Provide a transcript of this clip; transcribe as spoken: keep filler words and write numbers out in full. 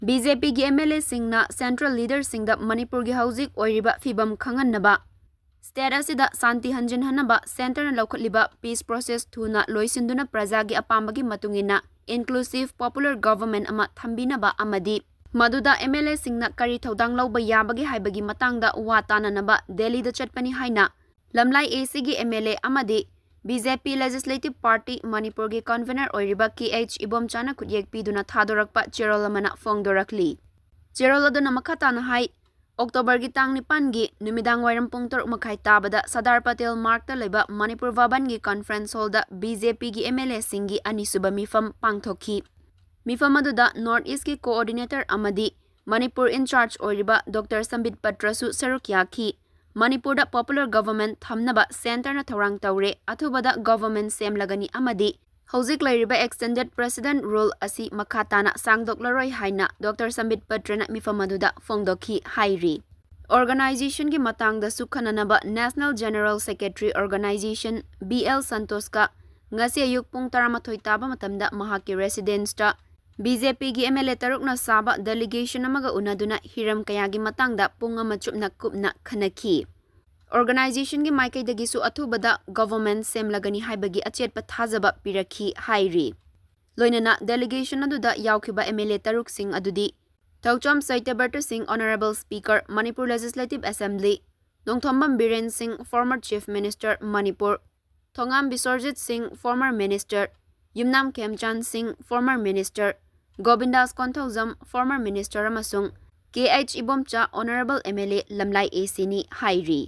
B J ꯄꯤꯒꯤ M L ꯑꯦꯁꯤꯡꯅ central ꯂꯤꯗꯔꯁꯤꯡꯗ ꯃꯅꯤꯄꯨꯔꯒꯤ ꯍꯧꯖꯤꯛ ꯑꯣꯏꯔꯤꯕ ꯐꯤꯕꯝ ꯈꯪꯍꯟꯅꯕ, ꯁ꯭ꯇꯦꯠ ꯑꯁꯤꯗ ꯁꯥꯟꯇꯤ ꯍꯟꯖꯤꯟꯍꯟꯅꯕ ꯁꯦꯟꯇꯔꯅ ꯂꯧꯈꯠꯂꯤꯕ ꯄꯤꯁ ꯄ꯭ꯔꯣꯁꯦꯁ ꯊꯨꯅ ꯂꯣꯏꯁꯤꯟꯗꯨꯅ ꯄ꯭ꯔꯖꯥꯒꯤ ꯑꯄꯥꯝꯕꯒꯤ ꯃꯇꯨꯡ ꯏꯟꯅ inclusive popular government ꯑꯃ ꯊꯝꯕꯤꯅꯕ ꯑꯃꯗꯤ ꯃꯗꯨꯗ ꯑꯦꯝ ꯑꯦꯜ ꯑꯦꯁꯤꯡꯅ ꯀꯔꯤ ꯊꯧꯗꯥꯡ ꯂꯧꯕ ꯌꯥꯕꯒꯦ ꯍꯥꯏꯕꯒꯤ ꯃꯇꯥꯡꯗ ꯋꯥ ꯇꯥꯅꯅꯕ ꯗꯦꯜꯂꯤꯗ ꯆꯠꯄꯅꯤ ꯍꯥꯏꯅ ꯂꯝꯂꯥꯏ ꯑꯦ ꯁꯤꯒꯤ ꯑꯦꯝ ꯑꯦꯜ ꯑꯦ ꯑꯃꯗꯤ ꯕꯤ ꯖꯦ ꯄꯤ Legislative Party ꯃꯅꯤꯄꯨꯔꯒꯤ convener ꯑꯣꯏꯔꯤꯕ ꯀꯦ ꯑꯩꯆ ꯏꯕꯣꯝꯆꯥꯅ ꯈꯨꯠꯌꯦꯛ ꯄꯤꯗꯨꯅ ꯊꯥꯗꯣꯔꯛꯄ ꯆꯦꯔꯣꯜ ꯑꯃꯅ ꯐꯣꯡꯗꯣꯔꯛꯂꯤ꯫ ꯆꯦꯔꯣꯜ ꯑꯗꯨꯅ ꯃꯈꯥ ꯇꯥꯅ ꯍꯥꯏ, ꯑꯣꯛꯇꯣꯕꯔꯒꯤ ꯇꯥꯡ ꯅꯤꯄꯥꯟꯒꯤ ꯅꯨꯃꯤꯗꯥꯡ ꯋꯥꯏꯔꯝ ꯄꯨꯡ ꯇꯔꯨꯛ ꯃꯈꯥꯏ ꯇꯥꯕꯗ ꯁꯔꯗꯥꯔ ꯄꯇꯦꯜ ꯃꯥꯔꯛꯇ ꯂꯩꯕ ꯃꯅꯤꯄꯨꯔ ꯚꯕꯟꯒꯤ conference hallꯗ ꯕꯤ ꯖꯦ ꯄꯤꯒꯤ ꯑꯦꯝ ꯑꯦꯜ ꯑꯦꯁꯤꯡꯒꯤ ꯑꯅꯤꯁꯨꯕ ꯃꯤꯐꯝ ꯄꯥꯡꯊꯣꯛꯈꯤ꯫ ꯃꯤꯐꯝ ꯑꯗꯨꯗ North Eastꯀꯤ coordinator ꯑꯃꯗꯤ ꯃꯅꯤꯄꯨꯔ in charge ꯑꯣꯏꯔꯤꯕ ꯗꯣꯛꯇꯔ ꯁꯝꯕꯤꯠ ꯄꯇ꯭ꯔꯁꯨ ꯁꯔꯨꯛ ꯌꯥꯈꯤ꯫ ꯃꯅꯤꯄꯨꯔꯗ popular government ꯊꯝꯅꯕ ꯁꯦꯟꯇꯔꯅ ꯊꯧꯔꯥꯡ ꯇꯧꯔꯦ, ꯑꯊꯨꯕꯗ government ꯁꯦꯝꯂꯒꯅꯤ ꯑꯃꯗꯤ ꯍꯧꯖꯤꯛ ꯂꯩꯔꯤꯕ extended precedent rule ꯑꯁꯤ ꯃꯈꯥ ꯇꯥꯅ ꯁꯥꯡꯗꯣꯛꯂꯔꯣꯏ ꯍꯥꯏꯅ ꯗꯣꯛꯇꯔ ꯁꯝꯕꯤꯠ ꯄꯇ꯭ꯔꯅ ꯃꯤꯐꯝ ꯑꯗꯨꯗ ꯐꯣꯡꯗꯣꯛꯈꯤ ꯍꯥꯏꯔꯤ꯫ Organizationꯒꯤ ꯃꯇꯥꯡꯗꯁꯨ ꯈꯟꯅꯅꯕ National General Secretary Organization B L ꯁꯟꯇꯣꯁꯀ ꯉꯁꯤ ꯑꯌꯨꯛ ꯄꯨꯡ ꯇꯔꯥꯃꯥꯊꯣꯏ ꯇꯥꯕ ꯃꯇꯝꯗ ꯃꯍꯥꯛꯀꯤ residenceꯇ ꯕꯤ ꯖꯦ ꯄꯤꯒꯤ ꯑꯦꯝ ꯑꯦꯜ ꯑꯦ ꯇꯔꯨꯛꯅ ꯁꯥꯕ delegation ꯑꯃꯒ ꯎꯅꯗꯨꯅ ꯍꯤꯔꯝ ꯀꯌꯥꯒꯤ ꯃꯇꯥꯡꯗ ꯄꯨꯡ ꯑꯃ ꯆꯨꯞꯅ ꯀꯨꯞꯅ ꯈꯟꯅꯈꯤ꯫ Organizationꯒꯤ ꯃꯥꯏꯀꯩꯗꯒꯤꯁꯨ ꯑꯊꯨꯕꯗ government ꯁꯦꯝꯂꯒꯅꯤ ꯍꯥꯏꯕꯒꯤ ꯑꯆꯦꯠꯄ ꯊꯥꯖꯕ ꯄꯤꯔꯛꯈꯤ ꯍꯥꯏꯔꯤ꯫ ꯂꯣꯏꯅꯅ delegation ꯑꯗꯨꯗ ꯌꯥꯎꯈꯤꯕ ꯑꯦꯝ ꯑꯦꯜ ꯑꯦ ꯇꯔꯨꯛꯁꯤꯡ ꯑꯗꯨꯗꯤ ꯊꯧꯆꯣꯝ ꯁꯇ꯭ꯌꯕ꯭ꯔꯇ ꯁꯤꯡ, Honourable Speaker, Manipur Legislative Assembly, Nongthombam Biren ꯁꯤꯡ, former Chief Minister, ꯃꯅꯤꯄꯨꯔ, ꯊꯣꯉꯥꯝ ꯕꯤꯁ꯭ꯋꯔꯖꯤꯠ ꯁꯤꯡ, former Minister, ꯌꯨꯝꯅꯥꯝ ꯈꯦꯝꯆꯥꯟ ꯁꯤꯡ, former Minister, ꯒꯣꯕꯤꯟꯗꯥꯁ Konthoujam, former Minister, ꯑꯃꯁꯨꯡ K H Ibomcha, Honourable M L A, Lamlai A ꯁꯤꯅꯤ ꯍꯥꯏꯔꯤ꯫